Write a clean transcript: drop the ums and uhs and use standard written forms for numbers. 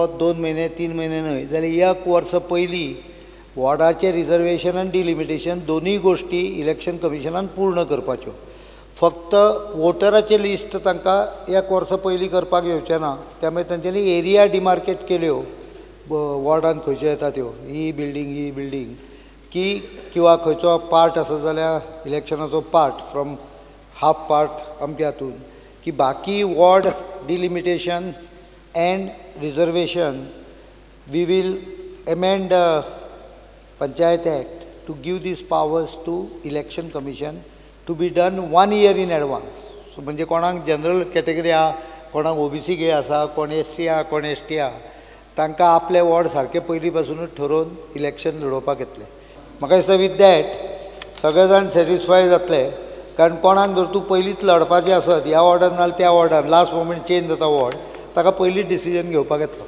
2 म्हयने 3 म्हयने न्हय जाल्यार 1 वर्स पयलीं वॉर्डाचें रिजर्वेशन आनी डिलिमिटेशन दोनूय गोश्टी इलेक्शन कमिशनान पूर्ण करपाच्यो. फक्त वोटराचें लिस्ट तांकां 1 वर्स पयलीं करपाक येवचें ना, त्यामुळे तांच्यांनी एरिया डिमार्केट केल्यो वॉर्डान खंयच्यो येता त्यो, ही बिल्डींग ही बिल्डींग की किंवा खंयचो पार्ट आसा जाल्यार इलेक्शनाचो पार्ट फ्रॉम हाफ पार्ट अमके हातून की बाकी ward delimitation and reservation we will amend Panchayat Act to give these powers to Election Commission to be done 1 year in advance. So म्हणजे कोणाक जनरल कॅटेगरी आहा, कोणाक ओबीसी गे आसा, कोण एससी आहा, कोण एसटी आहा, तांकां आपले वॉर्ड सारके पयलीं पासुनूच ठरोवन इलेक्शन लडोवपाक येतलें. म्हाका दिसता विथ that सगळे जाण सॅटिस्फाय जातले, कारण कोणाक जर तूं पयलींच लडपाचें आसत ह्या वॉर्डान नाल्यार त्या वॉर्डान लास्ट मोमेंट चेंज जाता वॉर्ड, ताका पयलींच डिसिजन घेवपाक येतलो.